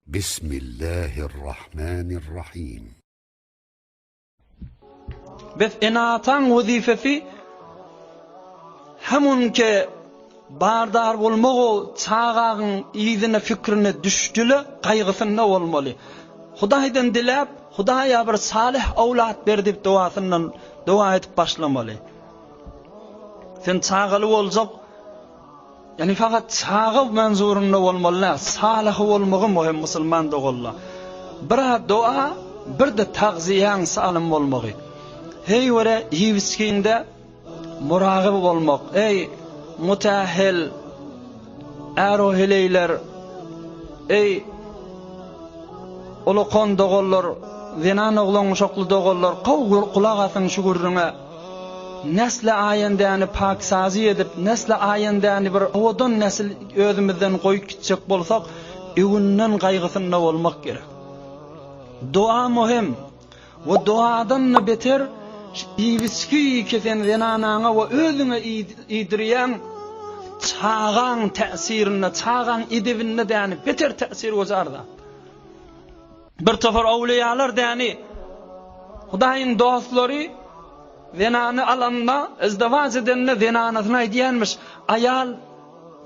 Bismillahirrahmanirrahim. Bes ene-ataň wezipesi hemunke bardar bolmago çagagyň yzyna fikrine düşdüle gaýgysynda bolmaly. Hudaýdan diläp, Hudaýa bir salyh owlat ber diýip dowasyndan dowa edip başlamaly. Sen çagaly boljak Ýagny fakat çaga menzurynda bolmaly däl, salyhy bolmagy möhüm musulman doganlar. Bir-ä doga, bir-de tagzyýaň salym bolmagy. Heý göre iýip-içgiňde muragyp bolmak, eý mutähel är-o-heleýler, eý ulakan doganlar, zenan oglan-uşakly doganlar, gowy gulak asyň şu gürrüňe. Nesle aýendäni paksazy edip, nesle aýendäni bir owadan nesil özümizden goýup gitjek bolsak, öňünden gaýgysynda bolmak gerek. Doga möhüm we dogadan-da beter iýip-içgi kesen zenanaňa we özüňe iýdirýäň çagaň täsirinde, çagaň edebinde däni beter täsir gojar zat. Bir topar awliýalar däni Hudaýyň dostlary zenany alanda, izdiwaç edende zenanasyna aýdýanmyş, Aýal,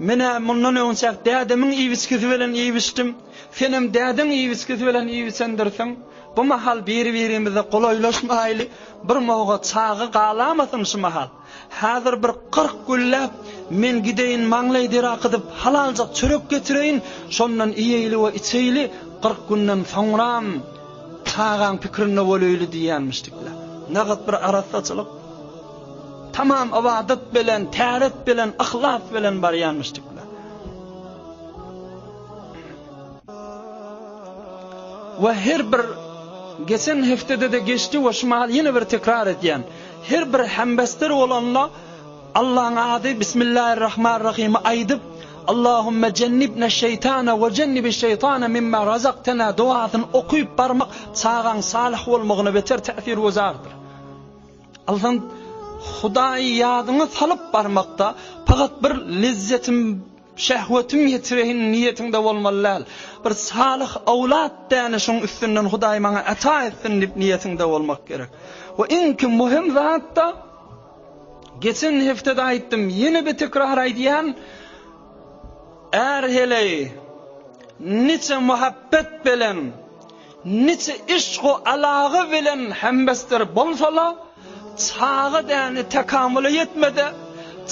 men-ä mundan öňçäk dädemiň iýip-içgisi bilen iýip-içdim, senem dädeň iýip-içgisi bilen iýip-içendirsiň. Bu mahal biri-birimize golaýlaşmaýly, bir moga çaga galamasyn şu mahal. Häzir bir 40 günläp men gideýin maňlaý der akydyp halaljak çörek getireýin, şondan iýeýli we içeýli, 40 günden soňram çagaň pikirinde bolaýly diýýänmişdikler. Nagat bir arassaçylyk. Tamam ybadat bilen, täret bilen, yhlas bilen barýanmişdikler. We her bir geçen heftede-de geçdi we şu mahal ýene bir tekrar edýän. Her bir hembester bolanda Allaň ady Bismillahirrahmanirrahimy aýdyp, Allahümme jennibne şeýtana we jennibi şeýtana mimma razaktena dogasyny okyp barmak çagaň salyh bolmagyna beter täsir gözardyr. Alsaň Hudaýy ýadyňa salyp barmakda pagat bir lezzetim Şehwetim ýetireýin niýetiňde bolmaly däl. Bir salyh owlat däne şoň üstünden Hudaý maňa ata etsin diýip niýetiňde bolmak gerek. We iňki möhüm zat-da geçen heftede aýtdym, ýene bir tekrar aýdýan, är heleý niçe muhabbet bilen Niçe yşk-u alaga bilen hembester bolsa-la, çaga däni tekamula ýetmede,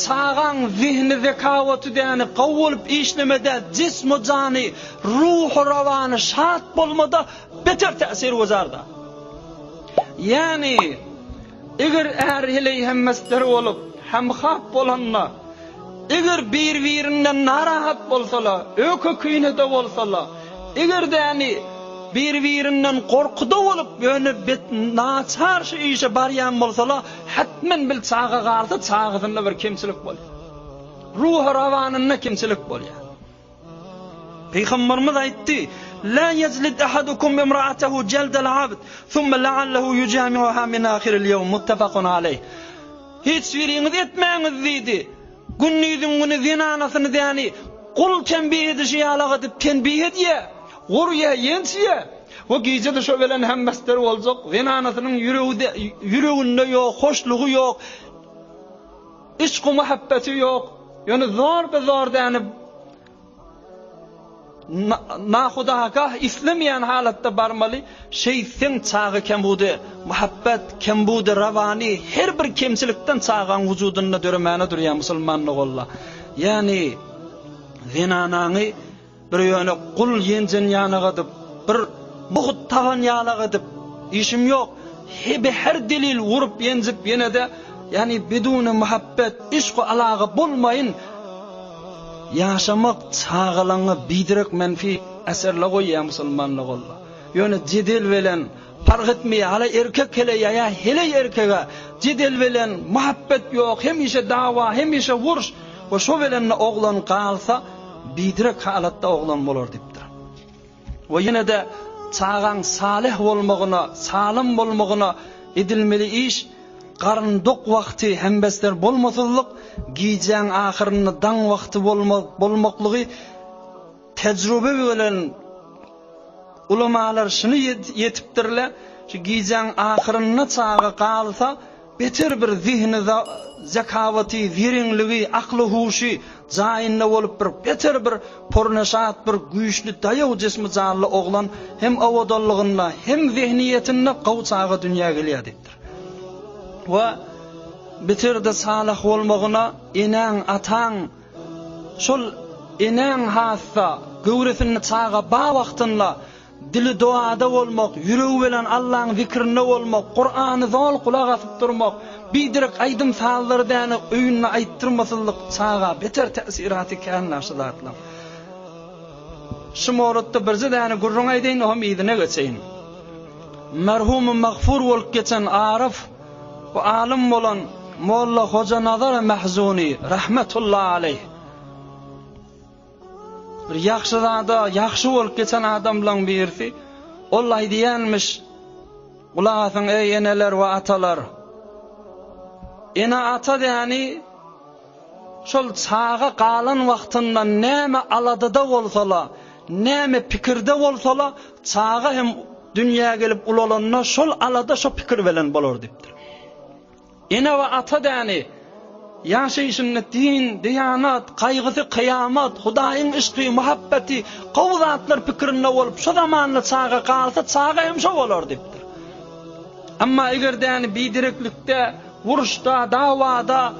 çagaň zehni zekawaty däni gowy bolup işlemede, jism-u jany, ruhy rowany şat bolmada beter täsir gözarda. Ýagny, eger är-heleý hembester bolup, hemhap bolanda, Eger bir-birinden narahat bolsalar, öýke-kinede bolsalar, eger däni bir-birinden gorkuda bolup, ýöne bet naçar şu işe barýan bolsalar, hetmen bil çaga galsa, çagasynda bir kemçilik bolýar. Ruhy rawanynda kemçilik bolýar. Pygamberimiz aýtdy, La yejlid ahadukum imra'atahu jeldel abd, thumma la'allahu yujami'uha min ahiril ýewm, muttafakun aleýh. Hiç biriňiz etmäňiz diýdi. Gündiziň güni zenanasyny däni gul tenbih edişi ýalak edip tenbih edýä, urýa, ýençýä. We gije-de şo bilen hemmester boljak, zenanasynyň ýüregi ýüreginde ýok, hoşlugy ýok. Yşk-u-muhabbeti ýok. Ýöne zor-be-zor dänip, nahudagah islemeýän halatda barmaly. Şeýtseň çaga kembudy muhabbet, kembudy rawany her bir kemçilikden çagaň wujudynda döremäne durýar musulman doganlar. Ýagny zenanaňy Bir ýöne gul ýenjen ýanak edip, bir mugt taban ýalak edip, işim ýok, hebe her delil urup ýenjip ýene-de, ýagny biduni muhabbet, yşk-u alaga bolmaýyn, ýaşamak çagalaňa biderek menfi eserle goýýar musulmanlyk olla. Ýöne jedel bilen parh etmeýär, hala erkek heleýe ýa heleý erkege jedel bilen muhabbet ýok, hemişe dawa, hemişe uruş we şo bilen-de oglan galsa, biderek halatda oglan bolar diýipdir. We ýene-de çagaň salyh bolmagyna, salym bolmagyna edilmeli iş garyn dok wagty hembester bolmasyzlyk, gijäň ahyrynda daň wagty bolmaklygy tejrübe bilen. Ulamalar şuny ýetipdirler, şu gijäň ahyrynda çaga galsa, beter bir zehni zekawaty, zereňligi, akly-huşy jaýynda bolup bir beter bir porneşat bir güýçli daýaw jismi-janly oglan hem owadanlygynda, hem zehniýetinde gowy çaga dünýä gelýär diýipdir. We beter-de salyh bolmagyna enäň, ataň, Şol enäň hassa göwresinde çaga ba wagtynda dili doada bolmak, ýüregi bilen Allaň zikrinde bolmak, Kurany zol gulak asyp durmak, biderek aýdym-sazlary däne öýünde aýtdyrmasyzlyk çaga beter täsiraty kän şu zatlaň. Şu moratda birje däne gürrüň aýdaýyn oňam yzyna geçeýin. Merhumy magfur bolup geçen Aryf Bu alym bolan Molla Hojanazar Mahzuny rahmetullahi aleýh bir ýagşyzada, ýagşy bolup geçen adamlaň birisi. Ol aýdýanmyş, Gulak asyň eý eneler we atalar. Ene-ata däni Şol çaga galan wagtynda näme aladada bolsala, näme pikirde bolsala, çaga hem dünýä gelip ulalanda şol alada, şo pikir bilen bolar diýipdir. Ene we ata däni ýaşaýşynda din, diýanat, gaýgysy kyýamat, Hudaýyň yşky, muhabbeti, gowy zatlar pikirinde bolup, şo zamanda çaga galsa, çaga hem şo bolar diýipdir. Emma eger däni bidereklikde Uruşda, dawada,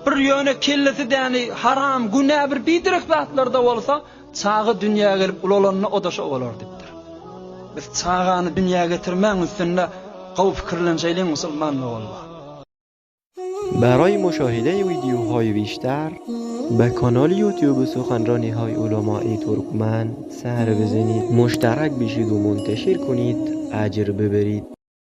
bir ýöne kellesi däni haram, günä bir biderek zatlarda bolsa, çaga dünýä gelip ulalanda o-da şo bolar diýipdir. Biz çagany dünýä getirmäň üstünde gowy pikirlenşeýliň musulman doganlar. برای مشاهده ویدیوهای بیشتر به کانال یوتیوب سخنرانی های علمای ترکمن سر بزنید مشترک بشید و منتشر کنید اجر ببرید.